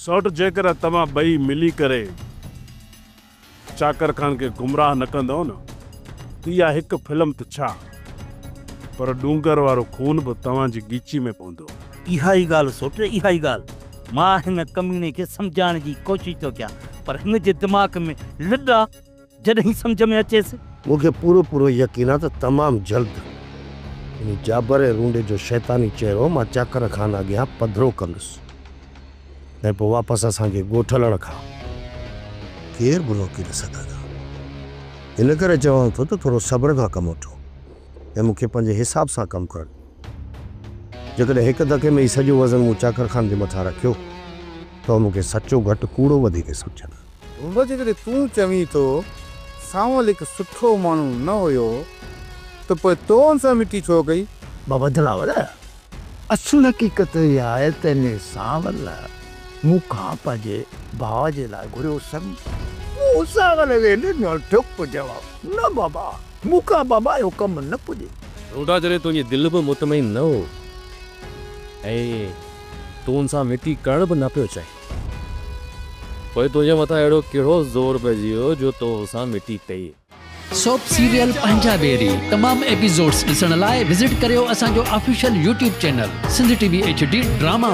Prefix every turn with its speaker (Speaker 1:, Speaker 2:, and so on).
Speaker 1: سئوٽ جيڪڏهن توهان ٻئي ملي ڪري چاڪر خان کي گمراهه نه ڪندؤ نه ته اها هڪ فلم ته ڇا پر ڏونگر وارو خون به توهان جي ڳچي ۾ پوندو.
Speaker 2: اها ئي ڳالهه سوٽ اها ئي ڳالهه. مان هن ڪميڻي کي سمجهائڻ جي ڪوشش ٿو ڪيان پر هن جي دماغ ۾ لڏ آ جڏهن سمجهه ۾ اچيس.
Speaker 3: مون کي پورو پورو يقين آ ته تمام جلد انهي جابر ۽ رونڊي جو شيطاني چهرو مان چاڪر خان اڳيان پڌرو ڪندس ۽ پوء واپس اسان کي ڳوٺ هلڻ کان ڪير به روڪي نه سگهندو. ان ڪري چوان ٿو ته ٿورو صبر کان ڪم وٺو ۽ مون کي پنهنجي حساب سان ڪم ڪرڻ ڏيو. جيڪڏهن هڪ ڌڪي ۾ ئي سڄو وزن مون چاڪر خان جي مٿان رکيو ته هو مون کي سچو گهٽ ڪوڙو وڌيڪ سمجهندا.
Speaker 4: ڍونڍو جيڪڏهن تون چوين ٿو سانول هڪ سٺو ماڻهو نه هيو ته پوء تو ان سان مٽي ڇو ڪئي؟
Speaker 5: بابا دلاور، اصل حقيقت اها آهي ته انهي سانول مون کان پنهنجي ڀاء جي لاء گهريو سمي. مون سانول کي ڏنو ٺپ جواب، نه بابا، مون کان بابا اهو ڪم نه پڄي.
Speaker 6: ڍونڍا جڏهن تنهنجي دل به مطمئن نه هو ۽ تون ان سان مٽي ڪرڻ به نه پيو چاهين. پوء تنهنجي مٿان اهڙو ڪهڙو زور پئجي ويو جو تو هن سان مٽي ڪئي؟
Speaker 7: سوپ سيريل پنهنجا ويري تمام ايپيسوڊس ڏسڻ لاء وزٽ ڪريو اسان جو official YouTube channel Sindh T V H D drama.